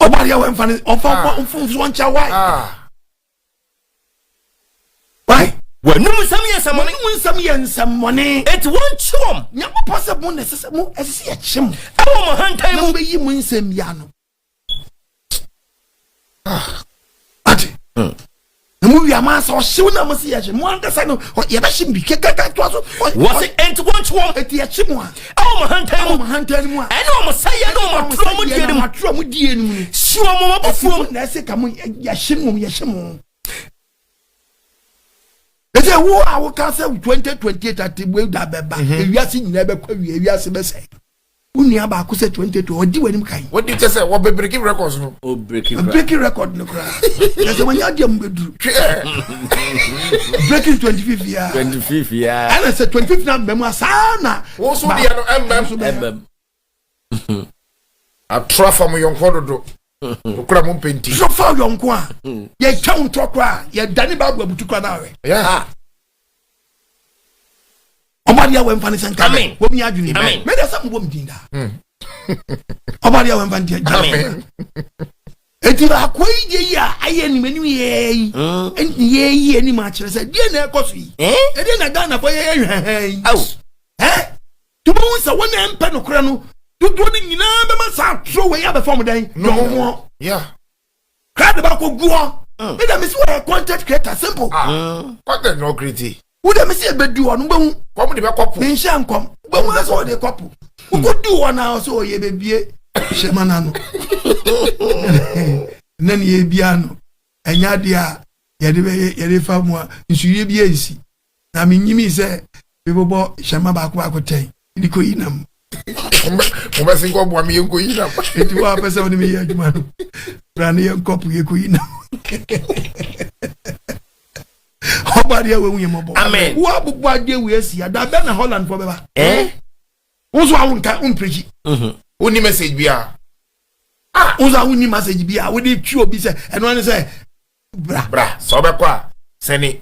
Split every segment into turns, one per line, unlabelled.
Ɔbɔ adeɛ wɔ mfa ne ɔmfa
Ah.
mfomsoɔ nkyɛ wae.
Ah.
Wae.
W'anum nsɛm yɛ nsɛmmɔne.
Mo nsɛm yɛ nsɛmmɔne.
Enti wɔnkye wɔn.
Nyankopɔn sɛ mo na ɛsɛ sɛ mo ɛsɛ sɛ yɛkye mo.
Ɛwɔ mo hantan
Na
mu.
mobɛyi mo nsɛm yi ano. Ate. Na mo wia ma sɛ ɔhyew na mo si yɛhye mo ankasa no yɛbɛhye bi kɛkɛkɛ toa so.
Wɔse enti wɔnkye wɔn.
Enti yɛkye mo a.
Ɛwɔ mo hantan
Ɛwɔ
mu.
mo hantan mu a.
Ɛne wɔn sɛeɛ ne wɔn atorɔ mo die no mu.
Atorɔ mo die no mu no.
Si wɔn mo abufuo mu.
Na ɛsɛ ka mo yɛhye mo yɛhye mo. Ɛsɛ wo a woka sɛ 2028 atemmu da bɛba, ewiase nyinaa bɛkɔ awie, ewiase bɛsɛe. Wo nua baako sɛ 2020 ɔdi w'anim kan.
Wodi kyɛ sɛ wɔbɛ breaking records no.
O breaking kora.
Breaking record no koraa. Ɛsɛ wɔnyɛ adeɛ mu bɛduru.
Hwɛ.
Breaking 25 ya.
25 ya.
Ɛna sɛ 25 na mbɛ mu a saa na.
Wo nso deɛ no ɛmbɛm.
Nso bɛyɛ.
Ɛbɛm.
Atorɔ afa mo yɔnko dodo. Okura mo mpɛnti.
So fa yɔnko a yɛtwa wo ntorɔ koraa, yɛdane Bible abutu koraa na awɛ.
Yeah.
Ɔbɔde a wɔmfa ne sɛ nka
Amen.
wɔmi adwene.
Amen.
Mɛde sɛ mobɔ me din daa. Ɔbɔde a wɔmfa nteɛ.
Amen.
Enti akoa yi deɛ yi a ayɛ anim anim yɛɛ yi ɛnti yɛyi anim akyerɛ sɛ deɛ na ɛkɔ so yi.
Eh?
Ɛdeɛ na Ghanafoɔ yɛyɛ hwɛhɛn yi.
Aw.
Ɛ tuma sɛ wɔn na ɛmpɛ nokorɛ no dodoɔ no nyinaa bɛma saa atoro wei abɛfa mo dɛn yɔnkoɔ. Kra de baakɔ gu hɔ. Ne dɛ mesi wɔyɛ content creator simple.
Ah. Content no create.
Wo dɛ mesi ebedu hɔ no wobɛhu.
Kɔm de bɛkɔ po.
Menhyɛ nkɔm wobɛhu sɛ ɔde kɔpo wokɔdu hɔ na ɔsɛ ɔyɛ bebie hyɛma no ano na ne yɛbia no ɛnyɛ adeɛ a yɛde bɛyɛ yɛde fa mu a nsuyie bi ansi na menyimi sɛ mebobɔ hyɛma baako baako tɛn de kɔyi nam.
Mo bɛ sin kɔ bua mi yɛn kɔ yi nam.
Enti wo a pɛ sɛ wo ne meyɛ adwuma no bra ne yɛnkɔpo yɛkɔyi nam. Ɔbɔ adeɛ a wahu yɛ mmɔbɔ.
Amen.
Wo abobɔ adeɛ wei asi ada bɛ na Holland fɔ bɛba.
Eh?
Wo nso a wonka wompreakyi.
Wonni message bi a.
Wo nso a wonni message bi a wode twi obi sɛ ɛno ane sɛ bra.
Bra sɛ ɔbɛkɔ a sɛne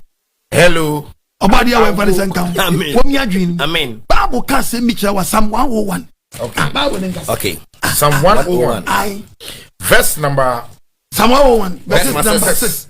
hello.
Ɔbɔ adeɛ a wɔmfa ne sɛ nka ho.
Amen.
Wɔmi adwene no.
Amen.
Bible ka asɛm bi kyerɛ wa Psalm 101.
Okay.
Ah, Bible ne nkasa.
Okay.
Psalm 101
Aye.
verse number
Psalm 101 verse
Verse
number
6.
6.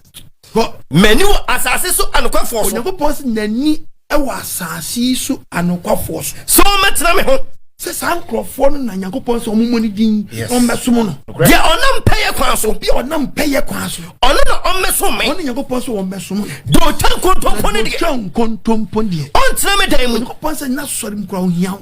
Kɔ.
M'ani wɔ asase so anokwafoɔ so.
Onyankopɔn sɛ n'ani wɔ asase yi so anokwafoɔ so.
Sɛ wɔmmɛtena me ho.
Sɛ saa nkurɔfoɔ no na Nyankopɔn sɛ ɔmommɔ ne din
Yes.
na ɔmmɛsom no.
Deɛ ɔnam pɛyɛ kwan so.
Obi a ɔnam pɛyɛ kwan so.
Ɔno na ɔmmɛsom me.
Ɔne Nyankopɔn sɛ ɔmmɛsom no.
Deɛ ɔtwa nkontompo no deɛ.
Ɔtwa nkontompo deɛ.
Ɔntena me dan mu.
Onyankopɔn sɛ n'asɔre mu koraa ohia wo.